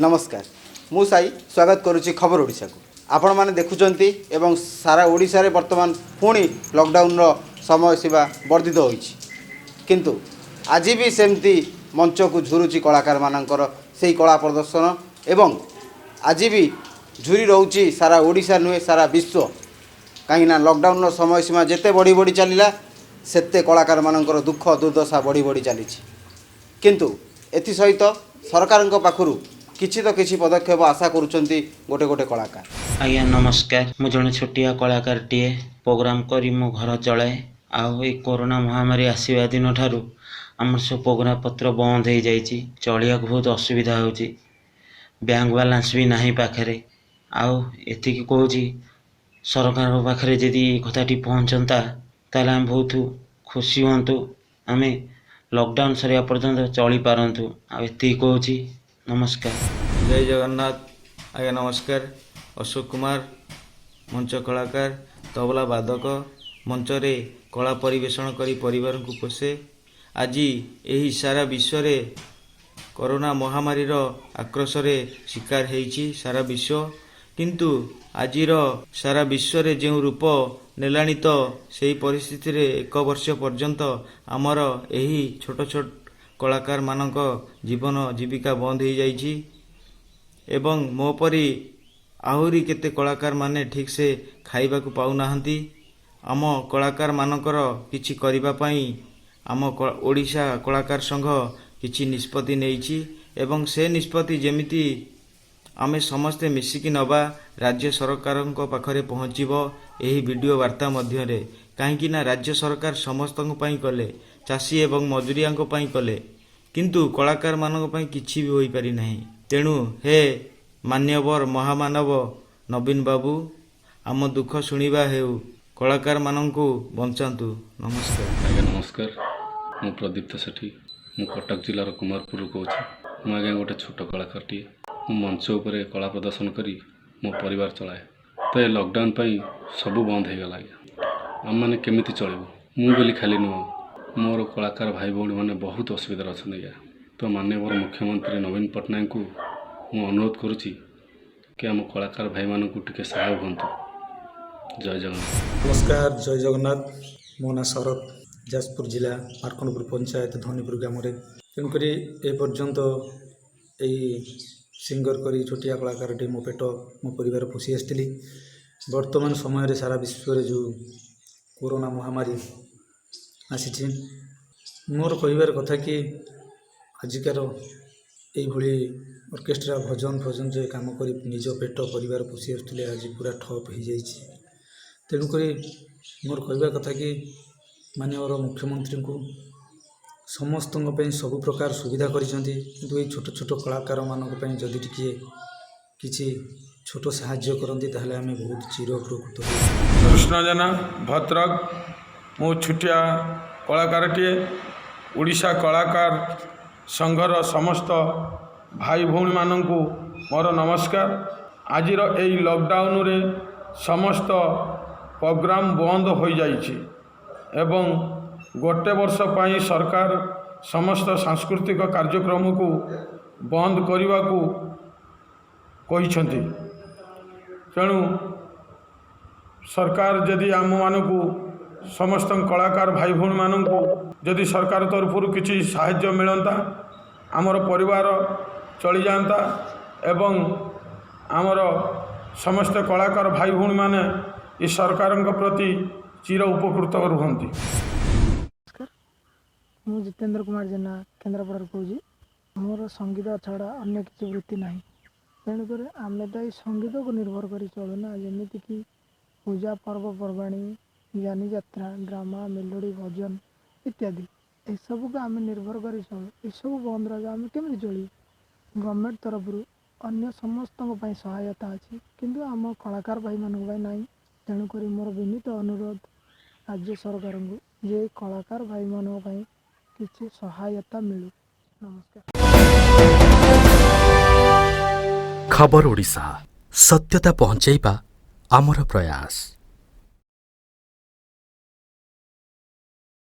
ନମସ୍କାର, ମୁଁ ସାଇ ସ୍ୱାଗତ କରୁଛି ଖବର ଓଡ଼ିଶାକୁ। ଆପଣମାନେ ଦେଖୁଛନ୍ତି ଏବଂ ସାରା ଓଡ଼ିଶାରେ ବର୍ତ୍ତମାନ ପୁଣି ଲକଡାଉନର ସମୟସୀମା ବର୍ଦ୍ଧିତ ହୋଇଛି। କିନ୍ତୁ ଆଜି ବି ସେମିତି ମଞ୍ଚକୁ ଝୁରୁଛି କଳାକାରମାନଙ୍କର ସେଇ କଳା ପ୍ରଦର୍ଶନ ଏବଂ ଆଜି ବି ଝୁରି ରହୁଛି ସାରା ଓଡ଼ିଶା ନୁହେଁ, ସାରା ବିଶ୍ୱ। କାହିଁକିନା ଲକଡାଉନର ସମୟସୀମା ଯେତେ ବଢ଼ି ବଢ଼ି ଚାଲିଲା, ସେତେ କଳାକାରମାନଙ୍କର ଦୁଃଖ ଦୁର୍ଦ୍ଦଶା ବଢ଼ି ବଢ଼ି ଚାଲିଛି। କିନ୍ତୁ ଏଥିସହିତ ସରକାରଙ୍କ ପାଖରୁ କିଛି ତ କିଛି ପଦକ୍ଷେପ ଆଶା କରୁଛନ୍ତି ଗୋଟେ ଗୋଟେ କଳାକାର। ଆଜ୍ଞା ନମସ୍କାର। ମୁଁ ଜଣେ ଛୋଟିଆ କଳାକାରଟିଏ। ପ୍ରୋଗ୍ରାମ୍ କରି ମୋ ଘର ଚଳାଏ। ଆଉ ଏଇ କରୋନା ମହାମାରୀ ଆସିବା ଦିନଠାରୁ ଆମର ସବୁ ପ୍ରୋଗ୍ରାମ୍ ପତ୍ର ବନ୍ଦ ହେଇଯାଇଛି। ଚଳିବାକୁ ବହୁତ ଅସୁବିଧା ହେଉଛି। ବ୍ୟାଙ୍କ ବାଲାନ୍ସ ବି ନାହିଁ ପାଖରେ। ଆଉ ଏତିକି କହୁଛି, ସରକାରଙ୍କ ପାଖରେ ଯଦି ଏ କଥାଟି ପହଞ୍ଚନ୍ତା, ତାହେଲେ ଆମେ ବହୁତ ଖୁସି ହୁଅନ୍ତୁ। ଆମେ ଲକଡାଉନ୍ ସରିବା ପର୍ଯ୍ୟନ୍ତ ଚଳିପାରନ୍ତୁ। ଆଉ ଏତିକି କହୁଛି, ନମସ୍କାର। ଜୟ ଜଗନ୍ନାଥ ଆଜ୍ଞା, ନମସ୍କାର। ଅଶୋକ କୁମାର, ମଞ୍ଚ କଳାକାର, ତବଲା ବାଦକ, ମଞ୍ଚରେ କଳା ପରିବେଷଣ କରି ପରିବାରକୁ ପୋଷେ। ଆଜି ଏହି ସାରା ବିଶ୍ୱରେ କରୋନା ମହାମାରୀର ଆକ୍ରୋଶରେ ଶିକାର ହେଇଛି ସାରା ବିଶ୍ୱ। କିନ୍ତୁ ଆଜିର ସାରା ବିଶ୍ୱରେ ଯେଉଁ ରୂପ ନେଲାଣି, ତ ସେହି ପରିସ୍ଥିତିରେ ଏକ ବର୍ଷ ପର୍ଯ୍ୟନ୍ତ ଆମର ଏହି ଛୋଟ ଛୋଟ କଳାକାରମାନଙ୍କ ଜୀବନ ଜୀବିକା ବନ୍ଦ ହେଇଯାଇଛି ଏବଂ ମୋ ପରି ଆହୁରି କେତେ କଳାକାରମାନେ ଠିକ୍ସେ ଖାଇବାକୁ ପାଉନାହାନ୍ତି। ଆମ କଳାକାରମାନଙ୍କର କିଛି କରିବା ପାଇଁ ଆମ ଓଡ଼ିଶା କଳାକାର ସଂଘ କିଛି ନିଷ୍ପତ୍ତି ନେଇଛି ଏବଂ ସେ ନିଷ୍ପତ୍ତି ଯେମିତି ଆମେ ସମସ୍ତେ ମିଶିକି ନେବା, ରାଜ୍ୟ ସରକାରଙ୍କ ପାଖରେ ପହଞ୍ଚିବ ଏହି ଭିଡ଼ିଓ ବାର୍ତ୍ତା ମଧ୍ୟରେ। କାହିଁକି ନା ରାଜ୍ୟ ସରକାର ସମସ୍ତଙ୍କ ପାଇଁ କଲେ, ଚାଷୀ ଏବଂ ମଜୁରିଆଙ୍କ ପାଇଁ କଲେ, କିନ୍ତୁ କଳାକାରମାନଙ୍କ ପାଇଁ କିଛି ବି ହୋଇପାରି ନାହିଁ। ତେଣୁ ହେ ମାନ୍ୟବର ମହାମାନବ ନବୀନ ବାବୁ, ଆମ ଦୁଃଖ ଶୁଣିବା ହେଉ, କଳାକାରମାନଙ୍କୁ ବଞ୍ଚାନ୍ତୁ। ନମସ୍କାର। ଆଜ୍ଞା ନମସ୍କାର। ମୁଁ ପ୍ରଦୀପ୍ତ ସେଠୀ। ମୁଁ କଟକ ଜିଲ୍ଲାର କୁମାରପୁରରୁ କହୁଛି। ମୁଁ ଆଜ୍ଞା ଗୋଟେ ଛୋଟ କଳାକାରଟିଏ। ମୁଁ ମଞ୍ଚ ଉପରେ କଳା ପ୍ରଦର୍ଶନ କରି ମୋ ପରିବାର ଚଳାଏ। ତ ଏ ଲକଡାଉନ୍ ପାଇଁ ସବୁ ବନ୍ଦ ହେଇଗଲା ଆଜ୍ଞା। ଆମମାନେ କେମିତି ଚଳିବୁ? ମୁଁ ବୋଲି ଖାଲି ନୁହଁ, ମୋର କଳାକାର ଭାଇ ଭଉଣୀମାନେ ବହୁତ ଅସୁବିଧାରେ ଅଛନ୍ତି ଆଜ୍ଞା। ତ ମାନ୍ୟବର ମୁଖ୍ୟମନ୍ତ୍ରୀ ନବୀନ ପଟ୍ଟନାୟକଙ୍କୁ ମୁଁ ଅନୁରୋଧ କରୁଛି କି ଆମ କଳାକାର ଭାଇମାନଙ୍କୁ ଟିକେ ସହାୟ ହୁଅନ୍ତୁ। ଜୟ ଜଗନ୍ନାଥ। ନମସ୍କାର, ଜୟ ଜଗନ୍ନାଥ। ମୋ ନାଁ ଶରତ, ଯାଜପୁର ଜିଲ୍ଲା ମାର୍କଣ୍ଡପୁର ପଞ୍ଚାୟତ ଧନୀପୁର ଗ୍ରାମରେ। ତେଣୁକରି ଏ ପର୍ଯ୍ୟନ୍ତ ଏଇ ସିଙ୍ଗର କରି ଛୋଟିଆ କଳାକାରଟି ମୋ ପେଟ, ମୋ ପରିବାର ପୋଷି ଆସିଥିଲି। ବର୍ତ୍ତମାନ ସମୟରେ ସାରା ବିଶ୍ୱରେ ଯେଉଁ କୋରୋନା ମହାମାରୀ ଆସିଛି, ମୋର କହିବାର କଥା କି ଆଜିକାର ଏଇଭଳି ଅର୍କେଷ୍ଟ୍ରା, ଭଜନ ଫଜନ ଯେ କାମ କରି ନିଜ ପେଟ ପରିବାର ପୋଷି ଆସୁଥିଲେ, ଆଜି ପୁରା ଠପ୍ ହେଇଯାଇଛି। ତେଣୁକରି ମୋର କହିବା କଥା କି ମାନ୍ୟବର ମୁଖ୍ୟମନ୍ତ୍ରୀଙ୍କୁ ସମସ୍ତଙ୍କ ପାଇଁ ସବୁ ପ୍ରକାର ସୁବିଧା କରିଛନ୍ତି, କିନ୍ତୁ ଏଇ ଛୋଟ ଛୋଟ କଳାକାରମାନଙ୍କ ପାଇଁ ଯଦି ଟିକିଏ କିଛି ଛୋଟ ସାହାଯ୍ୟ କରନ୍ତି, ତାହେଲେ ଆମେ ବହୁତ ଚିର ଉପକୃତ ହେବୁ। କୃଷ୍ଣ ଜେନା, ଭଦ୍ରକ। ମୁଁ ଛୋଟିଆ କଳାକାରଟିଏ। ଓଡ଼ିଶା କଳାକାର ସଂଘର ସମସ୍ତ ଭାଇ ଭଉଣୀମାନଙ୍କୁ ମୋର ନମସ୍କାର। ଆଜିର ଏଇ ଲକଡାଉନରେ ସମସ୍ତ ପ୍ରୋଗ୍ରାମ ବନ୍ଦ ହୋଇଯାଇଛି ଏବଂ ଗୋଟେ ବର୍ଷ ପାଇଁ ସରକାର ସମସ୍ତ ସାଂସ୍କୃତିକ କାର୍ଯ୍ୟକ୍ରମକୁ ବନ୍ଦ କରିବାକୁ କହିଛନ୍ତି। ତେଣୁ ସରକାର ଯଦି ଆମମାନଙ୍କୁ, ସମସ୍ତ କଳାକାର ଭାଇ ଭଉଣୀମାନଙ୍କୁ ଯଦି ସରକାର ତରଫରୁ କିଛି ସାହାଯ୍ୟ ମିଳନ୍ତା, ଆମର ପରିବାର ଚଳିଯାଆନ୍ତା ଏବଂ ଆମର ସମସ୍ତ କଳାକାର ଭାଇ ଭଉଣୀମାନେ ଏ ସରକାରଙ୍କ ପ୍ରତି ଚିର ଉପକୃତ ରୁହନ୍ତି। ନମସ୍କାର, ମୁଁ ଜିତେନ୍ଦ୍ର କୁମାର ଜେନା, କେନ୍ଦ୍ରାପଡ଼ାରୁ କହୁଛି। ମୋର ସଙ୍ଗୀତ ଛଡ଼ା ଅନ୍ୟ କିଛି ବୃତ୍ତି ନାହିଁ। ତେଣୁକରି ଆମେ ତ ଏଇ ସଙ୍ଗୀତକୁ ନିର୍ଭର କରି ଚଳୁନା। ଯେମିତିକି ପୂଜା, ପର୍ବପର୍ବାଣି, ଯାନିଯାତ୍ରା, ଡ୍ରାମା, ମେଲୋଡ଼ି, ଭଜନ ଇତ୍ୟାଦି, ଏସବୁକୁ ଆମେ ନିର୍ଭର କରି ଚଳୁ। ଏସବୁ ବନ୍ଦ ରହିବ, ଆମେ କେମିତି ଚଳିବୁ? ଗଭର୍ଣ୍ଣମେଣ୍ଟ ତରଫରୁ ଅନ୍ୟ ସମସ୍ତଙ୍କ ପାଇଁ ସହାୟତା ଅଛି, କିନ୍ତୁ ଆମ କଳାକାର ଭାଇମାନଙ୍କ ପାଇଁ ନାହିଁ। ତେଣୁକରି ମୋର ବିନୀତ ଅନୁରୋଧ ରାଜ୍ୟ ସରକାରଙ୍କୁ ଯେ କଳାକାର ଭାଇମାନଙ୍କ ପାଇଁ କିଛି ସହାୟତା ମିଳୁ। ନମସ୍କାର। ଖବର ଓଡ଼ିଶା, ସତ୍ୟତା ପହଞ୍ଚାଇବା ଆମର ପ୍ରୟାସ।